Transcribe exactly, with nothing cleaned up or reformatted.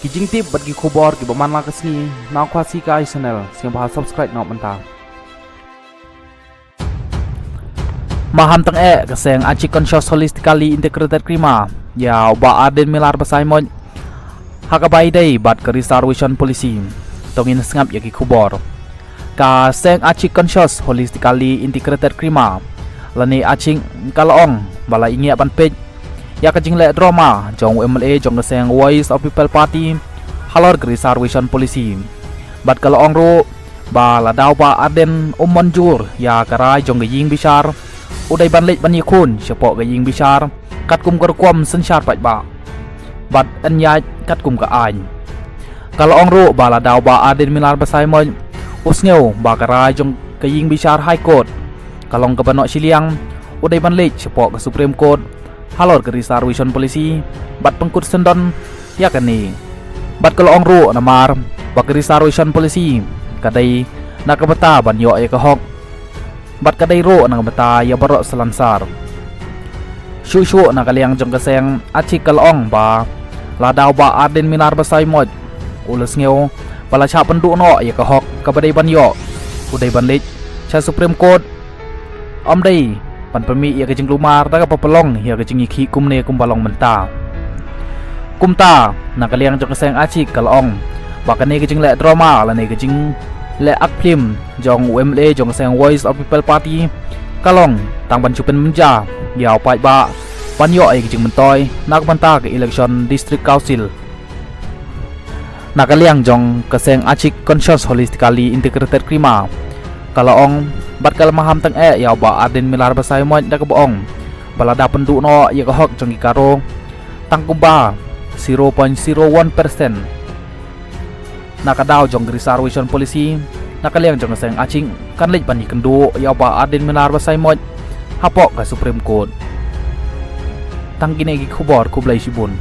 Ki jingtip bad ki khubor kiba man la ka sngi na Khasi Kai Channel, sngewbha subscribe noh mynta. Maham tang eh ka seng Achik Conscious Holistically Integrated Krima ïa u Bah Ardent Miller Basaiawmoit ha kaba ïadei bad ka reservation policy. To ngin sngap ïa ki khubor. Ka seng Achik Conscious Holistically Integrated Krima lane Achik ka la ong ba la ïngeh ban peit ïa ka jingleh drama jong u M L A jong ka seng Voice of People Party halor ka reservation policy. Bad ka la ong ruh ba lada u Bah Ardent um mynjur ïa ka rai jong ka ïing bishar, u dei ban leit ban ïakhun shapoh ka ïing bishar katkum ka rukom synshar paidbah bad yn ïaid katkum ka aiñ. Ka la ong ruh ba lada u Bah Ardent Miller Basaiawmoit u sngew ba ka rai jong ka ïing bishar High Court ka long kaba noh shiliang, u dei ban leit shapoh ka Supreme Court halor ka reservation policy bad pynkut syndon ïa kane. Bad ka la ong ruh namar ba ka reservation policy ka dei na ka bynta ban ïoh ïa ka hok bad ka dei ruh na ka bynta ïa baroh Salonsar. Shuh shuh na ka liang jong ka seng Achik ka la ong ba lada u Bah Ardent Miller Basaiawmoit u la sngew ba la shah pynduh noh ïa ka hok kaba dei ban ïoh, u dei ban leit sha Supreme Court. Ym dei ban pynmih ïa ka jingkulmar da kaba pynlong ïa ka jingïakhih kumne kumba long mynta. Kumta na ka liang jong ka seng Achik ka la ong ba kane ka jingleh drama lane ka jingleh ak phlim jong u M L A jong ka seng Voice of People Party ka long tang ban shu pynbynja ïa u paidbah ban ïoh ïa ka jingmyntoi na ka bynta ka election District Council. Na ka liang jong ka seng Achik Conscious Holistically Integrated Krima ka la ong bad ka la maham tang eh ïa u Bah Ardent Miller Basaiawmoit da kaba ong ba lada pynduh noh ïa ka hok jong ki Garo tang kumba zero point zero one percent na ka daw jong ka reservation policy, na ka liang jong ka seng Achik kan leit ban ïakynduh ïa u Bah Ardent Miller Basaiawmoit hapoh ka Supreme Court. Tang kine ki khubor, khublei shibun.